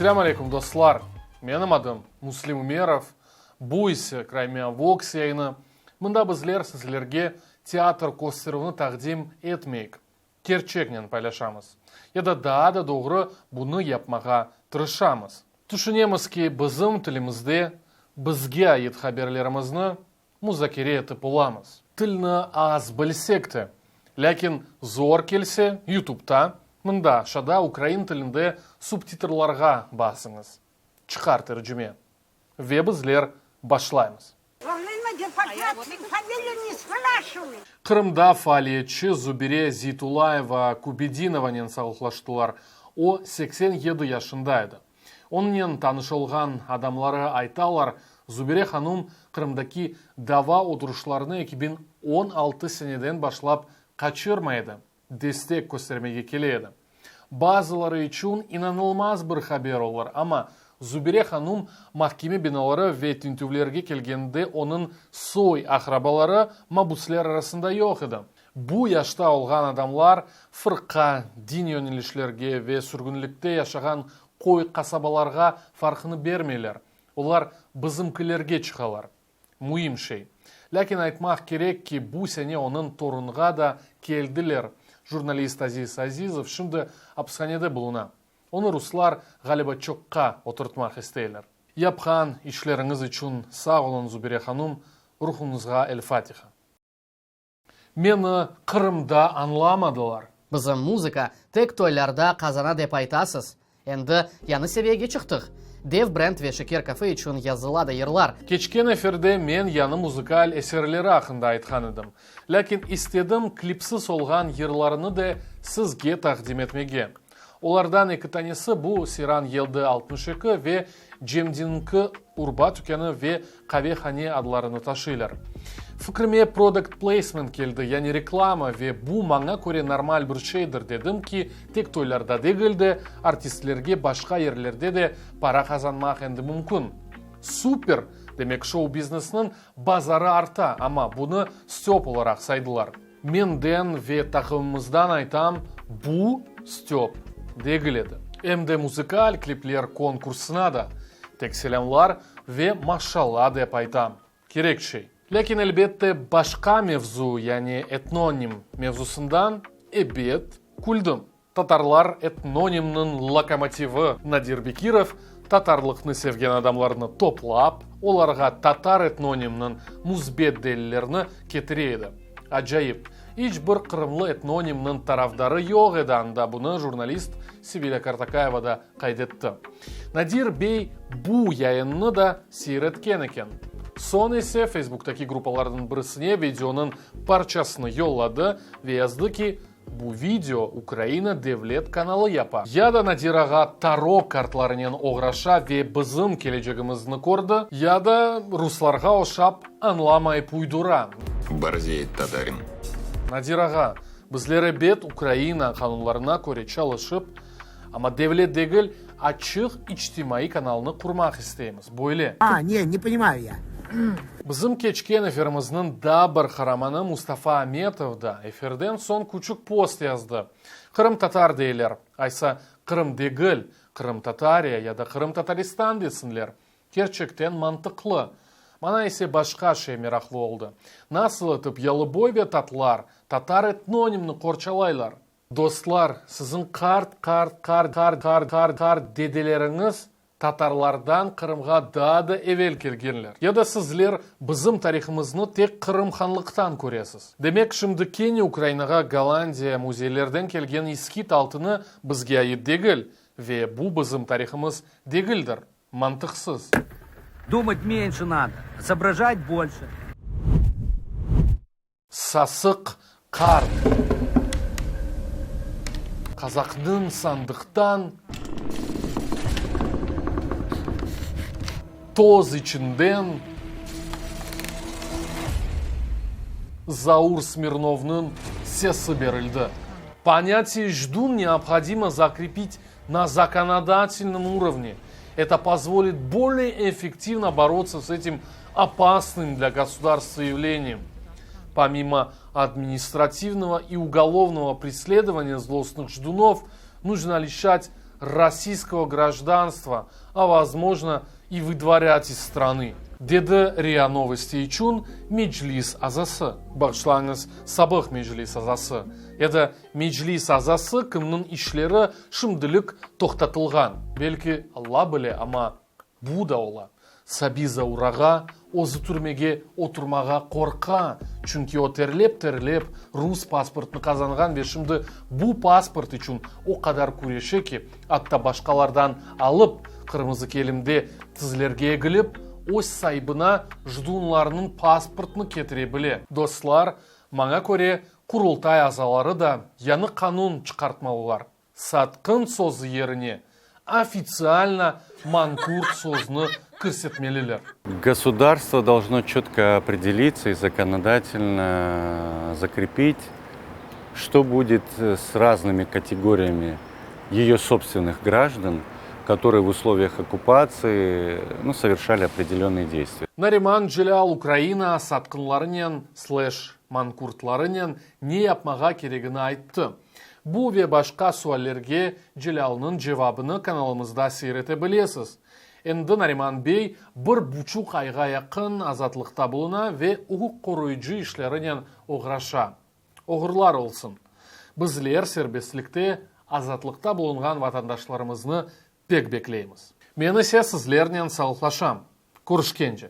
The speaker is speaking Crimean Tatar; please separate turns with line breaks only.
Selâm aleyküm, dostlar! Menim adım Müslim Ümerov, bu ise Crimea Vox yayını. Mında bizler sizlerge teatr kösterüvni taqdim etmeyik, kerçeknen paylaşamız. Ya da daa da doğru bunı yapmağa tırışamız. Tüşünemiz ki, bizim tilimizde bizge ait haberlerimizni muzakere etip olamız. Tilni az bilsek de, lâkin zor kelse, YouTubeta, mında aşağıda ukrain tilinde subtitrlarğa basıñız, çıqar tercime. Ve bizler başlaymız. Qırımda faaliyetçi Zubire Zeytulayeva Kübedinovanen sağlıqlaştılar. O, 87 yaşında edi. Onıñnen tanış olğan adamları aytalar, Zubire hanum Qırımdaki dava oturışlarını 2016 seneden başlap qaçırmay edi, destek köstermege kele edi. Bazıları içün inanılmaz bir haber olur, amma Zubire hanum mahkeme binaları ve tintüvlerge kelgende onıñ soy-aqrabaları mabusler arasında yoq edi. Bu yaşta olğan adamlar fırqa, din yönelişlerge ve sürgünlikte yaşağan köy-qasabalarğa farqını bermeyler. Olar bizimkilerge çıqalar. Müim şey. Lâkin aytmaq kerek ki, bu sene onıñ torunğa da keldiler. Jurnalist Aziz Azizov şimdi apishanede buluna. Onı ruslar, ğaliba, çoqqa oturtmaq isteyler. Yapqan işleriñiz içün sağ oluñ, Zubire hanum, ruhuñızğa el-Fatiha. Meni Qırımda añlamadılar.
Bizim muzıka tek toylarda qazana dep aytasız. Endi yañı seviyege çıqtıq. Dev brend ve Şeker kafe içün yazıla da yırlar.
Keçken efirde men yañı muzıkal eserleri aqqında aytqan edim. Lâkin istedim klipsiz olğan yırlarını de sizge taqdim etmege. Olardan eki tanesi bu Seyran yeldi 62 ve Cemdinki urba tükânı ve qavehane adlarını taşıylar. Fikrime product placement keldi, yani reklama ve bu maña köre normal bir şeydir, dedim ki, tek toylarda degil de, artistlerge başqa yerlerde de para qazanmaq endi mümkün. Super! Demek şou-biznesniñ bazarı arta, amma bunı stöp olaraq saydılar. Menden ve taqımımızdan aytam, bu stöp degil edi. Em de muzıkal klipler konkursına da tek selâmlar ve maşalla dep aytam. Kerek şey. Lâkin, elbette, başqa mevzu, yani etnonim mevzusından, ebet, küldim. Tatarlar etnonimniñ lokomotivi Nadir Bekirov tatarlıqnı sevgen adamlarnı toplap, olarğa tatar etnonimniñ müsbet delillerini ketire edi. Acayip! İç bir qırımlı etnonimniñ tarafdarı yoq edi anda, bunı jurnalist Sevilâ Kartakayeva da qayd etti. Nadir bey bu yayınnı da seyir etken eken. Soñ ise Feysbuktaki gruppalarnıñ birisine videonıñ parçasını yolladı ve yazdı ki, Bu video Ukraina devlet kanalı yapa. Ya da Nadir ağa taro kartlarınen oğraşa ve bizim kelecegimizni kördi, ya da ruslarğa oşap añlamayıp uydura.
Borzeyet tatarin.
Nadir ağa, bizler ebet Ukraina qanunlarına köre çalışıp, amma devlet degil, açıq içtimaiy kanalnı qurmaq isteymiz. Böyle.
A, ne, ne ponimayu ya.
Bizim keçken efirimizniñ daa bir qaramanı Mustafa Ametov da efirden soñ küçük post yazdı. Qırımtatar deyler. Aysa, Qırım degil, Qırımtatariya ya da Qırımtataristan desinler. Kerçekten mantıqlı. Maña ise başqa şey meraqlı oldı. Nasıl etip yalıboy ve tatlar tatar etnonimni qorçalaylar? Dostlar, siziñ qart, qart, qart, qart, qart, qart, qart dedeleriñiz tatarlardan Qırımğa daa da evel kelgenler. Ya da sizler bizim tarihımıznı tek Qırım hanlıqtan köresiz. Demek, şimdi kene Ukrainağa Gollandiya müzeylerden kelgen iskit altını bizge ait degil ve bu bizim tarihımız degildir. Mantıqsız.
Dumat menşe nado, sobrajat bolşe.
Sasıq qart. Qazaqnıñ sandıqtan toz içinden Zaur Smirnovnıñ sesi berildi. Ponâtiye jdun neobhodimo zakrepit na zakonodatelnom urovne. Eto pozvolit bolее effektivno borotsya s etim opasnym dlâ gosudarstva yavleniem. Pomimo administrativnogo i ugolovnogo presledovaniya zlostnıh jdunov, nujno lişat. rossiyskogo grajdanstva, a vozmojno, i vıdvorât iz stranı, dedi RIA Novosti içün Meclis azası, bağışlañız, sabıq Meclis azası, ya da Meclis azası, kimniñ işleri şimdilik toqtatılğan. Belki, Alla bile, amma bu da ola. Sabi Zaur ağa özü türmege oturmağa qorqa, çünki o terlep-terlep rus pasportını qazanğan ve şimdi bu pasport içün o qadar küreşe ki, atta başqalardan alıp, qırmızı kelimde tizlerge egilip, öz saibına jdunlarnıñ pasportını ketire bile. Dostlar, maña köre, Qurultay azaları da yañı qanun çıqartmalılar. Satqın sözü yerine ofitsialno mankurt sözüni kirsetmeliler.
Государство должно четко определиться и законодательно закрепить, что будет с разными категориями ее собственных граждан, которые в условиях оккупации ну, совершали определенные действия.
Nariman Celâl Ukraina satqınlarınen sleş mankurtlarınen ne yapmağa keregini ayttı. Bu ve başqa suallerge Celâlnıñ cevabını kanalımızda seyir ete bilesiz. Endi Nariman bey bir buçuq ayğa yaqın azatlıqta buluna ve uquq qoruyıcı işlerinen oğraşa. Oğurlar olsun. Bizler serbestlikte, azatlıqta bulunğan vatandaşlarımıznı pek bekleymiz. Men ise sizlernen sağlıqlaşam. Körüşkence.